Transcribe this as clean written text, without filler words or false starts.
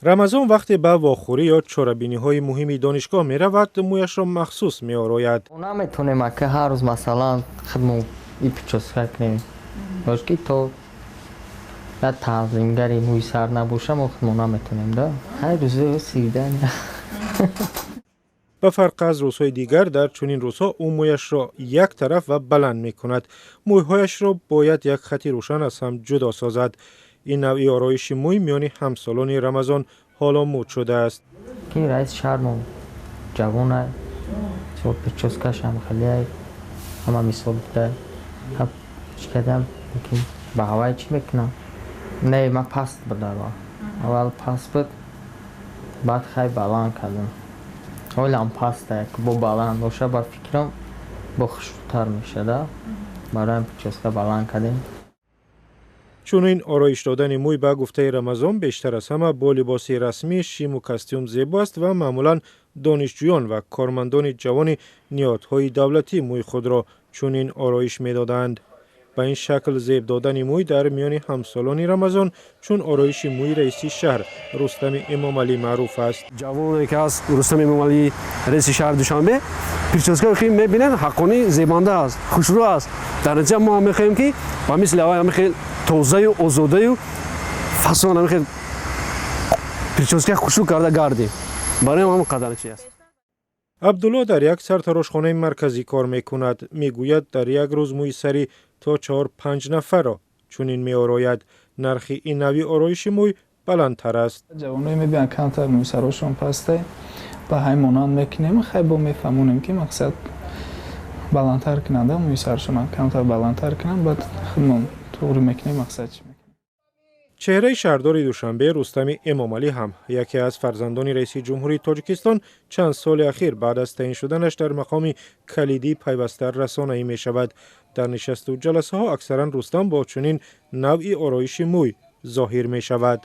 Рамазон вақте ба вохӯрӣ ё чорабиниҳои муҳими донишгоҳ меравад, мӯяшро махсус меорояд. Наметонем, ака, ҳар рӯз, масалан, худмо и причёска кунем, бош ки то як танзимгари мӯи сар набоша, мо худмо наметонем да ҳар рӯзо свидания. Ба фарқ аз рӯзҳои дигар, дар чунин рӯзҳо ӯ мӯяшро як тараф ва баланд мекунад. Мӯйҳояшро бояд як хати рӯшан аз ҳам ҷудо созад. Ин навъи ороиши мӯй миёни ҳамсолони Рамазон ҳоло муд шудааст. Ки раиси шаҳрмо ҷавона, причёска шам хеле ҳама мисол буда, чӣ кардам, ба ҳавай чӣ мекунам. Не, ман паст буд, аввал паст буд, баъд хай баланд кардам. Ҳолам паста, бо баланд боша, ба фикрам, бо хушрӯтар мешада. Бароям причёска баланд кардем. Чунин ороиш додани мӯй, ба гуфтаи Рамазон, бештар аз ҳама бо либоси расмӣ, шиму костюм зебо аст ва маъмулан донишҷӯён ва кормандони ҷавони ниҳодҳои давлатӣ мӯи худро чунин ороиш медоданд. Ба ин шакл зеб додани мӯй дар миёни ҳамсолони Рамазон чун ороиши мӯи раиси шаҳр Рустами Эмомалӣ маъруф аст. Ҷавоне ки аст, Рустами Эмомалӣ, раиси шаҳри Душанбе, причёска ки мебинед, ҳаққонӣ зебанда аст, хушрӯ аст. Дар натиҷа мо ҳам мехоҳем, ки ба мисли авай ҳамихел тозаю озодаю фасон, ҳамихел причёска хушрӯ карда гардем. Барои ҳам қадар чи аст. Абдулло дар як сартарошхонаи марказӣ кор мекунад. Мегӯяд, дар як рӯз мӯи сари то чор панҷ нафарро чунин меорояд. Нархи ин навъи ороиши мӯй баландтар аст. Ҷавоное мебиёянд, камтар мӯйсарошон пастай, ба ҳай монанд мекунем. Хай, бо мефаҳмонем, ки мақсад баландтар кунанда, мӯи саршонам камтар баландтар кунанд, баъд худмон туғри мекунем, мақсад чӣ. Чеҳраи шаҳрдори Душанбе Рустами Эмомалӣ ҳам, яке аз фарзандони раиси ҷумҳурии Тоҷикистон, чанд соли ахир баъд аз таъин шуданаш дар мақоми калидӣ пайваста расонаӣ мешавад. Дар нишасту ҷаласаҳо аксаран Рустам бо чунин навъи ороиши мӯй зоҳир мешавад.